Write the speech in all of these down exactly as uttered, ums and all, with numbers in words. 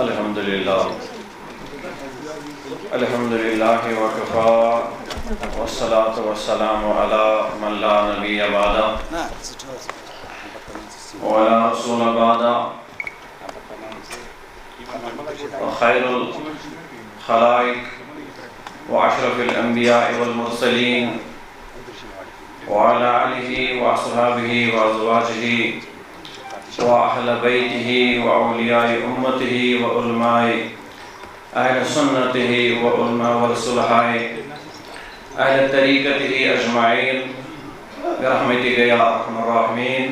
الحمد لله. الحمد لله وكفى، والصلاة والسلام على من لا نبي بعده ولا رسول بعده، وخير الخلائق وأشرف الأنبياء والمرسلين وعلى آله وأصحابه وأزواجه وأهل بيته وأولياء أمته وعلماء أهل سنته وعلماء والصلحاء أهل طريقته أجمعين برحمتك يا أرحم الراحمين.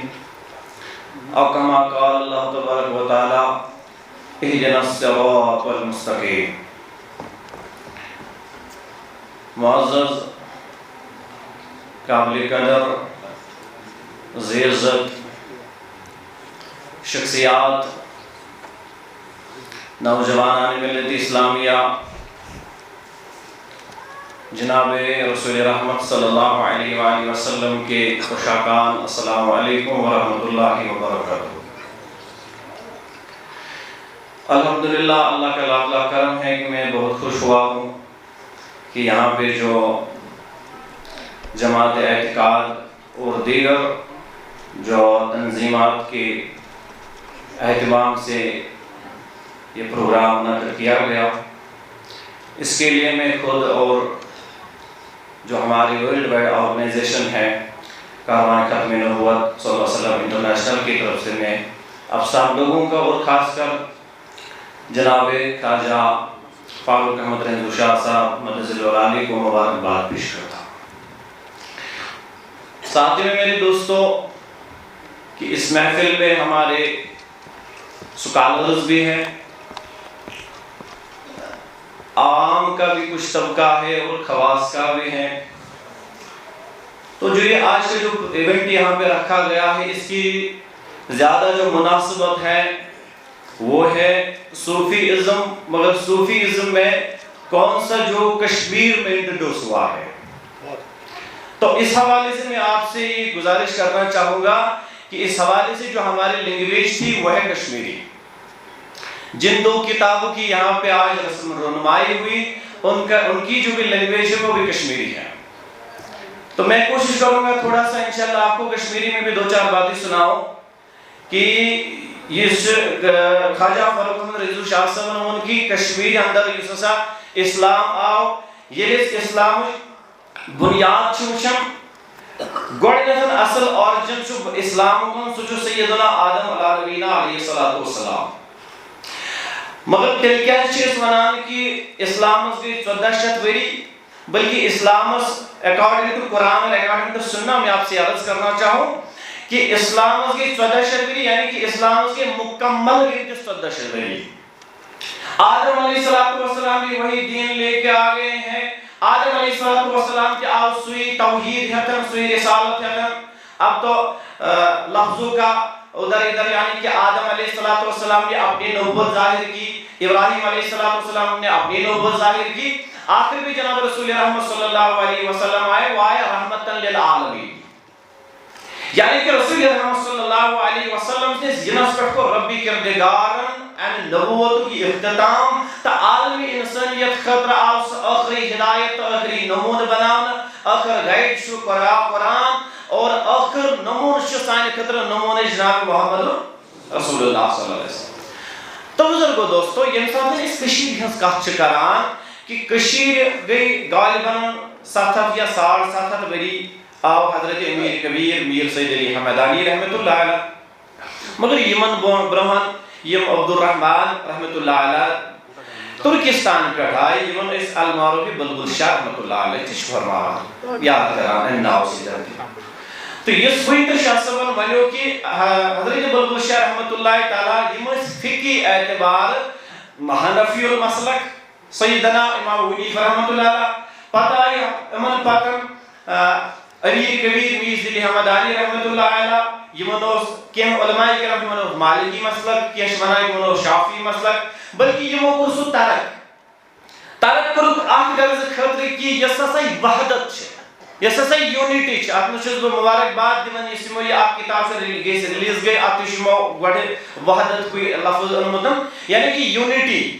أو كما قال الله تبارك وتعالى: اهدنا الصراط المستقيم. معزز، قابل قدر، عزیز شخصیات، نوجوانان ملت اسلامیہ، جناب رسول رحمت صلی اللہ علیہ وآلہ وسلم کے پوشاکان، السلام علیکم ورحمۃ اللہ وبرکاتہ۔ الحمدللہ، اللہ کا لاکھ لاکھ کرم ہے کہ میں بہت خوش ہوا ہوں کہ یہاں پہ جو جماعت اعتقاد اور دیگر جو تنظیمات کے اہتمام سے یہ پروگرام منعقد کیا گیا، اس کے لیے میں خود اور جو ہماری ورلڈ وائڈ آرگنائزیشن ہے کاروان ختم نبوت صلی اللہ علیہ وسلم انٹرنیشنل کی طرف سے میں آپ سب لوگوں کا اور خاص کر جناب خواجہ فاروق احمد رنجو شاہ صاحب مدظلہ العالی کو مبارکباد پیش کرتا ہوں۔ ساتھ میں میرے دوستوں کہ اس محفل میں ہمارے اسکالرز بھی ہیں، عوام کا بھی کچھ طبقہ ہے اور خواص کا بھی ہے۔ تو جو یہ آج کا جو ایونٹ یہاں پہ رکھا گیا ہے، اس کی زیادہ جو مناسبت ہے وہ ہے صوفی ازم، مگر صوفی ازم میں کون سا جو کشمیر میں انٹروڈیوس ہوا ہے۔ تو اس حوالے سے میں آپ سے یہ گزارش کرنا چاہوں گا کہ اس حوالے سے جو ہماری لینگویج تھی وہ ہے کشمیری۔ جن دو کتابوں کی یہاں پہ آج رسم رونمائی ہوئی، ان کا، ان کی جو بھی لینگویج ہے وہ بھی کشمیری ہے۔ تو میں کوشش کروں گا تھوڑا سا انشاءاللہ آپ کو کشمیری میں بھی دو چار باتیں سناؤں کہ یُس، آ، خواجہ فاروق احمد رضوی شاہ صٲبن ووٚن کہِ کشمیٖرِ اندر یُس ہسا اسلام آو، ییٚلہِ أسۍ اسلامٕچ بُنیاد چھِ وٕچھان، گۄڈٕنیتھ اصل origin چھُ اسلامُک، سُہ چھُ سیدنا آدم علیٰ نبینا علیہ الصلوۃ والسلام۔ مگر تیٚلہِ کیٛازِ چھِ أسۍ ونان کہِ اسلامس گٔے ژۄدہ شیٚتھ ؤری؟ بلکہ اسلامس according to قرآن اور according to سنہ، میں آپ سے عرض کرنا چاہوں کہ اسلامس گٔے ژۄدہ شیٚتھ ؤری، یعنی کہ اسلامس گٔے مکمل گٔمتِس ژۄدہ شیٚتھ ؤری۔ آدم علیہ الصلوۃ والسلام بھی وہی دین لے کے آ گئے ہیں۔ آدم علیہ الصلوۃ والسلام کے آو سوئی توحید ہیتن، سوئی رسالت ہیتن۔ اب تو، آ، لفظوں کا ادھر ادھر، یعنی کہ آدم علیہ الصلوۃ والسلام نے اپنی نبوت ظاہر کی، ابراہیم علیہ الصلوۃ والسلام نے اپنی نبوت ظاہر کی، آخر بھی جناب رسول رحمت صلی اللہ علیہ وسلم آئے، وہ آئے رحمتا للعالمین۔ یعنی کہ رسول رحمت صلی اللہ علیہ وسلم سٕنٛدِس زینس پٮ۪ٹھ کوٚر ربِ کردگارن امہِ نبوتُک یہِ اختتام، تہٕ عالمِ انسانیت خٲطرٕ آو سُہ ٲخری ہدایت تہٕ ٲخری نمونہٕ بناونہٕ۔ ٲخر گائیڈ چھُ قرآ-، قرآن اور ٲخر نمونہٕ چھُ سانہِ خٲطرٕ نمونہٕ جناب محمد رسول اللہ صلی اللہ علیہ وسلم۔ تو بزرگو دوستو، ییٚمہِ ساتہٕ أسۍ کٔشیٖرِ ہٕنٛز کتھ چھِ کران کہِ کٔشیٖرِ گٔے غالباً ستھ ہتھ یا ساڑ ستھ ہتھ ؤری، آو حضرت امیر کبیر میر سید علی ہمدانی رحمت اللہ علیہ۔ مگر یمن بو-، برونہن یم عبدالرحمان رحمت اللہ علیہ ترکستان پٮ۪ٹھ آے، یمن أسۍ المعروف بلبل شاہ رحمت اللہ علیہ تہِ چھِ فرماوان، یاد کران امہِ ناوٕ سۭتۍ تہِ۔ تہٕ یِتھ پٲٹھۍ تہٕ شاہ صٲبن ونیو کہِ، آ، حضرت بلبل شاہ رحمت اللہ تعالیٰ، یم ٲسۍ فقہی اعتبار حنفی المسلک، سیدنا امام حنیفہ رحمت اللہ علیہ، پتہٕ آیہِ یِمن پتن، آ، امیر کبیر میر سید علی ہمدانی رحمت اللہ علیہ، یِمن اوس کینٛہہ علماء کرام، یِمن اوس مالکی مسلک، کینٛہہ چھِ ونان یِمن اوس شافعی مسلک، بلکہ یِمو کوٚر سُہ ترک۔ ترک کوٚرُکھ اتھ غرضہٕ خٲطرٕ کہِ یۄس ہسا یہِ وحدت چھِ، یۄس ہسا یونٹی چھِ، اتھ منٛز چھُس بہٕ مبارک باد دِوان، یُس یِمو یہِ اکھ کِتاب چھِ رِلی-، گٔے رِلیٖز گٔے، اتھ تہِ چھُ یِمو گۄڈٕ وحدت کُے لفظ اوٚنمُت، یعنی کہِ یونٹی،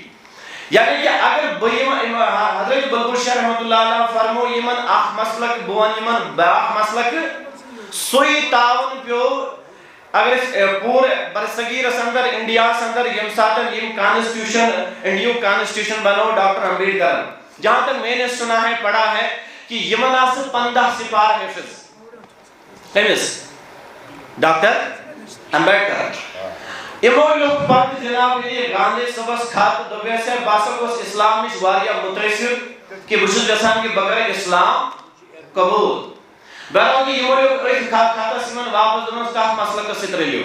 یعنی کہِ اگر بہٕ یِم، یِم حضرت بلبل شاہ رحمتہ اللہ علیہ فرمو یِمن اکھ مسلک، بہٕ وَنہٕ یِمن بیٛاکھ مسلک، سُے تعاوُن پیوٚو۔ اگر أسۍ، اے، پوٗرٕ برصغیٖرس اندر، انڈیاہس اندر، ییٚمہِ ساتہٕ یِم کانسٹیوشن، انڈیہُک کانسٹیوشن بنوو ڈاکٹر امبیڈکرن، جہاں تک میں نے سنا ہے، پڑھا ہے، کہ یِمن آسہٕ پنٛداہ سپارٕ حٲفظ۔ کٔمِس؟ ڈاکٹر امبیڈکر۔ یِمو لیوٚکھ پتہٕ جناب علی گاندھی صٲبس خط، دوٚپیس ہے، بہٕ ہسا گوٚژھ اسلام نِش واریاہ مُتٲثر، کہ بہٕ چھُس یژھان کہ بہٕ کرٕ اسلام قبول۔ بہرحال، یِمو لیوٚکھ أتھۍ خ-، خطس یِمن واپس، دوٚپنس، کتھ مسلکس سۭتۍ رٔلِو؟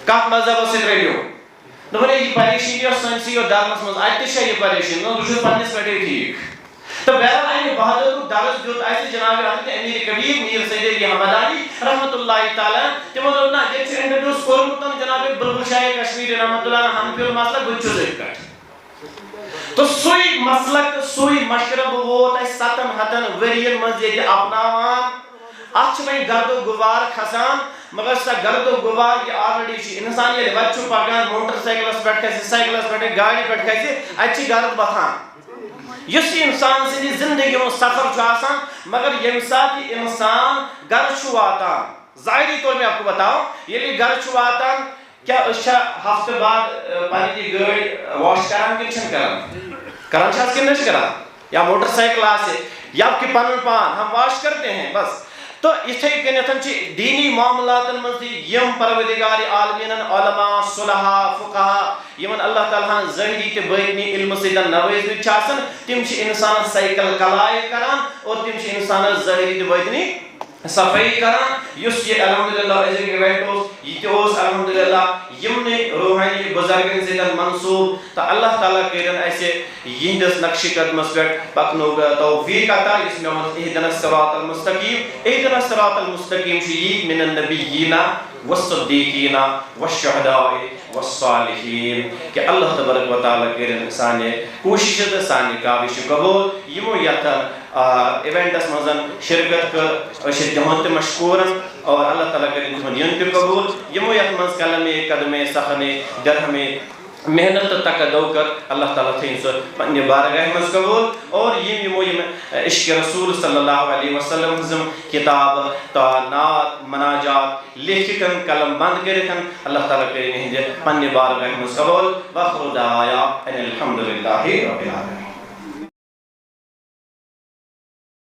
کتھ مذہبس سۭتۍ رٔلِو؟ دوٚپُن، ہے، یہِ پریشٲنی ٲس سٲنِسٕے یوت درمس منٛز، اتہِ تہِ چھےٚ یہِ پریشٲنی۔ دوٚپُن، بہٕ چھُس پننِس پٮ۪ٹھٕے ٹھیٖک۔ تہٕ بہرحال، امہِ وحدتُک درس دیُت اسہِ جناب حضرت امیر کبیر میر سید علی حمدانی رحمتہ اللہ تعالیٰ۔ تِمو دوٚپ، نہ، ییٚتہِ چھُ introduce کوٚرمُت جناب بلبل شاہ کشمیری رحمتہ اللہ علیہ حنفی المسلک، بہٕ تہِ چھُس أتھۍ پٮ۪ٹھ۔ تہٕ سُے مسلک، سُے مشرب ووت اسہِ ستن ہتن ؤرین منٛز ییٚتہِ اپناوان۔ اتھ چھِ وۄنۍ گرد و غبار کھسان، مگر سۄ گرد و غبار یہِ already چھِ۔ انسان ییٚلہِ وتہِ چھُ پکان، موٹر سائیکلس پٮ۪ٹھ کھسہِ، سائیکلس پٮ۪ٹھ، گاڑِ پٮ۪ٹھ کھسہِ، اتہِ چھِ گرد وۄتھان۔ یُس یہِ انسان سٕنٛدِ زندگی ہُنٛد سفر چھُ آسان، مگر ییٚمہِ ساتہٕ یہِ انسان گرٕ چھُ واتان، ظاہری طور میں آپ کو بتاؤں، ییٚلہِ یہِ گرٕ چھُ واتان، کیٛاہ أسۍ چھا ہفتہٕ بعد، ٲ، پنٕنۍ یہِ گٲڑۍ wash کران کِنہٕ چھِنہٕ کران؟ کران چھِ حظ کِنہٕ نہ چھِ کران؟ یا موٹر سائیکل آسہِ، یا کہ پنُن پان، ہم wash کرتے ہیں بس۔ تو یِتھے کٔنٮ۪تھ چھِ دیٖنی معاملاتن منٛز تہِ یِم پروردگار عالمیٖنن علماء، صلحاء، فقہاء، یِمن اللہ تعالیٰ ہن ظٲہری تہٕ باطنی علمہٕ سۭتۍ نوٲزمٕتۍ چھِ آسان، تِم چھِ انسانس سائیکل کلایہِ کران اور تِم چھِ انسانس ظٲہری تہٕ باطنی صفٲیی کران۔ یُس یہِ الحمدللہ أزیُک event اوس، یہِ تہِ اوس الحمدللہ یِمنٕے روحٲنی بُزرگن سۭتۍ منسوب۔ تہٕ اللہ تعالیٰ کٔرِن اَسہِ یِہنٛدِس نقشِ قدمس پٮ۪ٹھ پکنُک توفیق عطا، یُس مےٚ ووٚن، اهدنا الصراط المستقیم۔ اهدنا الصراط المستقیم چھُ یی من النبیین والصدیقین والشہداء والصالحین۔ کہ اللہ تبارک و تعالیٰ کٔرِن سانہِ کوٗششہِ تہٕ سانہِ کاوشہِ قبوٗل۔ یِمو یتھ، آ، eventس منٛز شرکت کٔر، أسۍ چھِ تِہُنٛد تہِ مشکوٗرن اور اللہ تعالیٰ کٔرِن تِہُنٛد یُن تہِ قبوٗل۔ یِمو یتھ منٛز قلمے، قدمے، سخنے، درہمے، محنت تہٕ تکدو کٔر، اللہ تعالیٰ تھٲیِن سۄ پننہِ بارگاہہِ منٛز قبوٗل۔ اور یِم یِمو یِم عشق رسول صلی اللہ علیہ وسلم ہٕنٛز یِم کتاب، تا-، نعت، مناجات لیکھِکھ، قلم بند کٔرِکھ، اللہ تعالیٰ کٔرِن یِہنٛدِ پننہِ بارگاہہِ منٛز قبوٗل۔ وآخر دعوانا ان الحمد للہ رب العالمین۔